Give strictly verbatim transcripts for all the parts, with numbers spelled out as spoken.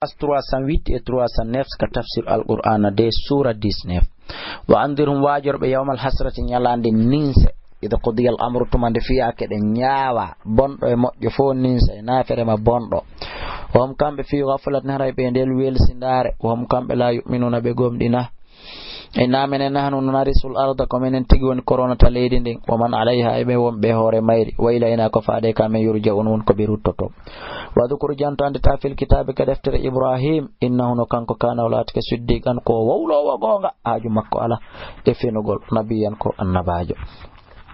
Page trois cent huit et trois cent neuf ka tafsir Al-Qur'ana de, sura dix-neuf. Wa andirhum, waajor ɓe, yawmal hasrati, ñalaande ninse. Ida qudiyal amru, tuma nde fiyaake ɗe ñaawa, bonɗo e moƴƴo fof ninse, e naafere ma bonɗo. Wa hum, kamɓe, fi ghaflatin, haray ɓe e nder welsindaare. Wa hum, kamɓe, la yu'minuna, ɓe gomɗina. Inna, menen, nahnu, narisul arda, ko menen tigi woni koronata leydi ndin, wa man alayha, e ɓe wonɓe e hoore mayri, wa ilayna, ko faade ka men, yurja'un, won ko ɓe ruttoto. Wa dhkur, janto, andita, fil kitaabi, ka deftere Ibrahim, innahu, no kanko, kana, o laatike, siddiqan, ko wowloowo goonga, haaju makko ala e fenugol, nabiyyan, ko annabaajo.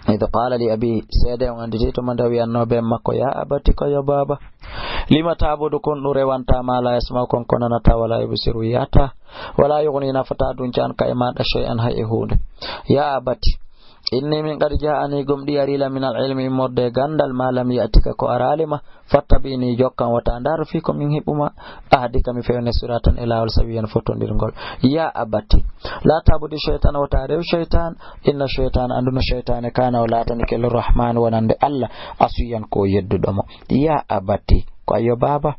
Id qala li abihi, seede on anditi tuma nde o wi'anno bee makko, ya abati, ko yo baaba, lima ta'budu, kon ɗum rewanta ma, la yasma'u, kon ko nanata, wala yubsiru, yi'ata, wala yughni, nafata, dunca, anka e maɗa, shay'an, hay e huunde. Ya abati, inni, min, qad ja'ani, gomɗi ari lan, minal ilmi, immorde e gandal, ma lam ya'tika, ko araali ma, fattabi'ni, jokkan, wata ndaaru fii ko min hiɓɓuma, ahdika, mi fewne, siratan, e laawol, sawiyyan, fotondirngol. Ya abati, la ta'budi shaytan, wata rew shaytan, inna shaytana, anduno shaytane, kana, o laatanike, lirrahmani, wonande Allah, asiyan, ko yedduɗo mo. Ya abati, ko ayo baaba,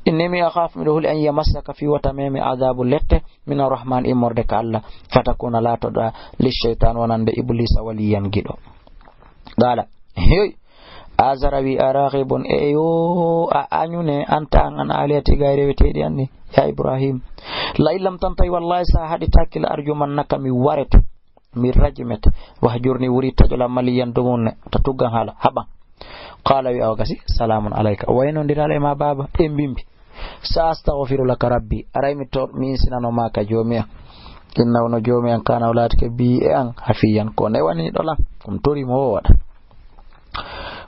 inni, mi akhafu, miɗo huli, an yamassaka, fii wota meme, adabu, lette, min arrahman, immorde ka Allah, fatakuna, laatoɗa, lishaytan, wonande Iblisa, waliyan, giɗo. Qala, hey, Azara wi, araghibun, eyo, a añune, anta, an, an alihati, gay reweteeɗi an ɗi, ya Ibrahim. La in lam tantahi, wallahi, sa haɗitaaki, la arjumannaka, mi warete, mi rajmete, wahjurni, wuri, taƴola, maliyan, dumunne, ta tuggan haala, haɓan. Qala wi, awa gasi, salamun alayka, waynondiral e ma baaba, e mbimbi. Sa astaghfiru laka rabbi, aray mi tor-, mi insinano ma ka joomi an. Innahu, no joomi an, kana, o laatike, bi e an, hafiyan, ko newaniɗo lan, ko mi tori mo o waɗa.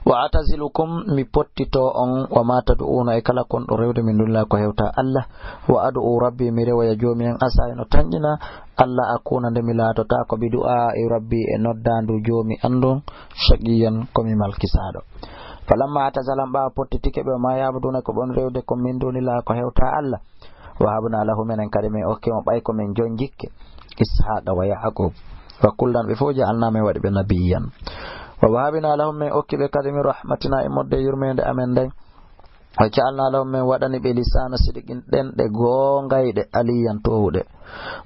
Wa atazilukum, mi pottito on, wa ma tad'una, e kala kon ɗo rewde, min dunillah, ko hewta Allah. Wa ad'u rabbi, mi rewoya joomi an, asa, eno tanƴina, Allah akuna, nde mi laatota, ko bi du'a e rabbi, e noddandu joomi an ndun, shaqiyan, ko mi malkisaɗo. Falamma atazalam, ɓaawo pottitike ɓe, wa ma ya'buduna, ko ɓen rewde, ko min dunillah, ko hewta Allah. Wahabna lahu, menen kadi min okki mo, ɓay ko min jonjikke, Ishaqa wa Yaqub. Wa kullan, ɓe fof, ja'alna, min waɗi ɓe, nabiyyan. Wa wahabna lahum, min okki ɓe kadi, min rahmatina, immorde e yurmeende amen nden. Wa ja'alna lahum, min waɗani ɓe, lisana sidqin, ɗenɗe goongayɗe, aliyyan, toowuɗe.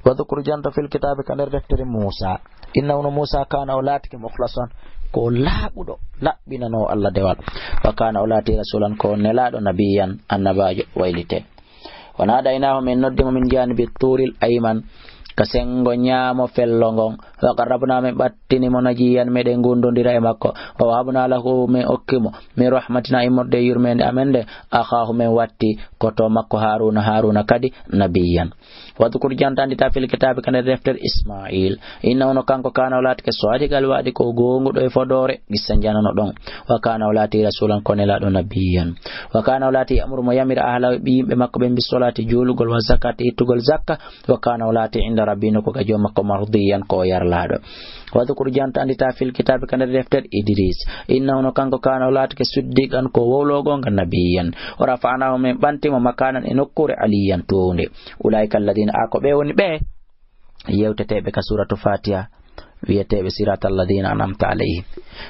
Wa dhukur, janto, fil kitaabi, ka nder deftere Muusa. Innahu, no Muusa, kana, o laatike, mukhlasan, ko laaɓuɗo, laɓɓinanoowo Allah dewal. Wa kana, o laati, rasulan, ko nelaaɗo, nabiyyan, annabaajo, waylite. Wa nadaynaahu, min noddi mo, min janibi tuuril ayman, ka senngo ñaamo fello ngon. Wa qarrabnaa, min ɓattini mo, najiyan, meɗen ngondondira e makko. Wa wahabnaa lahu, min okki mo, min rahmatinaa, immorde e yurmeende amen nden, akhaahu, min watti ko to makko, Haaruuna, Haaruuna kadi nabiyyan. Wadhkur, janto, andita, fil kitaabi, ka nder deftere Ismaa'iil. Innahu, no kanko, kaana, o laatike, saadiqal wa'di, ko goonguɗo e fodoore, gissa janano ɗon. Wa kaana, o laati, rasuulan, ko nelaaɗo, nabiyyan. Wa kaana, o laati, ya'muru, mo yamira, ahlahu, ɓe yimɓe makko ɓen, bis-salaati, juulugol, wa zakaati, ittugol zakka. Wa kaana, o laati, inda rabbihi, no ko ka joom makko, mardiyan, ko o yarlaaɗo. Wadhkur, janto, andita, fil kitaabi, ka nder deftere Idris. Innahu, no kanko, kaana, o laatike, siddiqan, ko wowloowo goonga, nabiyyan. Wa rafa'naahu, min ɓanti mo, makaanan, e nokkuure, aliyyan, townde. Ulaa'ika alladhiina, a, ko ɓe woni ɓe yewteteeɓe ka suuratu Faatiha, wi'eteeɓe siraatal ladhiina an'amta alayhim.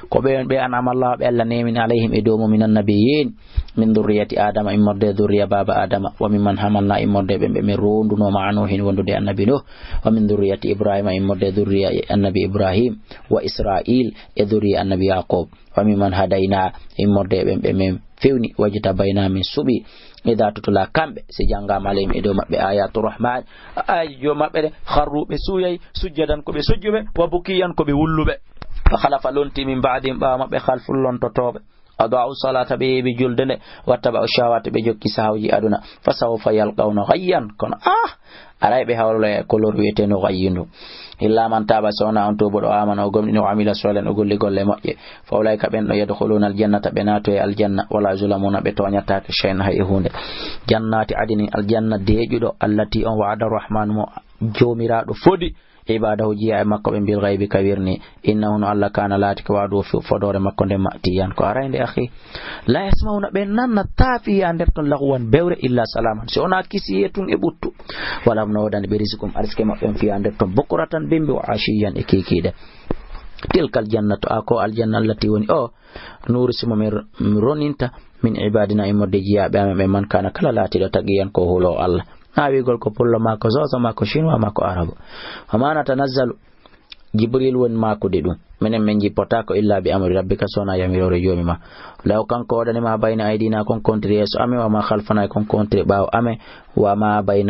Ko ɓe on ɓe an'ama Allaahu, ɓe Allah neemini, alayhim, e dow mum, minan nabiyyiin, min dhurriyyati Aadama, immorde e dhurriya baaba Aadama, wa mimman hamalnaa, immorde e ɓe ɓe min roondunoo, ma'a Nuuhin, wondude e annabi Nuuh, wa min dhurriyyati Ibraahiima, immorde e dhurriya annabi Ibraahiim, wa Israa'iil, e dhurriya annabi Yaaquub. Wa mimman hadaynaa, immorde e ɓen ɓe min fewni, wajtabaynaa, min suɓi. Idaa tutulaa, kamɓe, si janngaama, alayhim, e dow maɓɓe, aayaatu rahmaan, aaji joom maɓɓe ɗen, kharruu, ɓe suuyay, sujjadan, ko ɓe sujjuɓe, wa bukiyyan, ko ɓe wulluɓe. Fa khalafa, lonti, min ba'dihim, ɓaawo maɓɓe, khalfun, lontotooɓe, adaa'u salaata, ɓe yeeɓi julde nde, wattaba'u shahawaati, ɓe jokki sahawji aduna, fa sawfa yalqawna ghayyan, kono, ah, aray ɓe hawroya e kolor wi'eteeno ghayyu ndu. Illa man taaba, so wonaa on tuubuɗo, aamana, o gomɗini, wa amila saalihan, o golli golle moƴƴe, fa ulaa'ika, ɓen ɗo, yadkhuluuna aljannata, ɓe naatoyay aljanna, wa laa yuzlamuuna, ɓe tooñataake, shay'an, hay e huunde. Jannaati adnin, aljanna deeƴuɗo, allatii, on, wa'ada arrahmaanu, mo Joomiraaɗo fodi, ibaadahu, jiyaaɓe makko ɓen, bil ghaybi, ka wirnii. Innahu, no Allah, kaana, laatike, wa'duhu, fo-, fodoore makko nden, ma'tiyyan, ko araynde, akhi. Laa yasma'uuna, ɓe nanataa, fiihaa, nder ton, laghwan, bewre, illaa salaaman, si wonaa kisiyee tun e ɓuttu. Wa lahum, no woodani ɓe, rizqun, arsike maɓɓe on, fiihaa, nder ton, bukratan, bimbi, wa ashiyyan, e kiikiiɗe. Tilkal jannatu, a ko aljanna, allati woni o, nuru simo min roninta, min ibadina, immorde jiyaaɓe amen ɓe, man kana kala laatiɗo taqiyan ko hulo Allah. Na wiigol ko pullo ma, ko soso ma, ko chinois ma, ko arabo. Wa ma natanazzalu, Jibril woni maakude ɗum. Minen min jippotaako illa bi amri rabbika, sona yamiroore joomi ma. Law kanko waɗanima bayna aydina kon kontiri yeeso amen, wa ma khalfana kon kontiri ɓaawo amen, wa ma bayna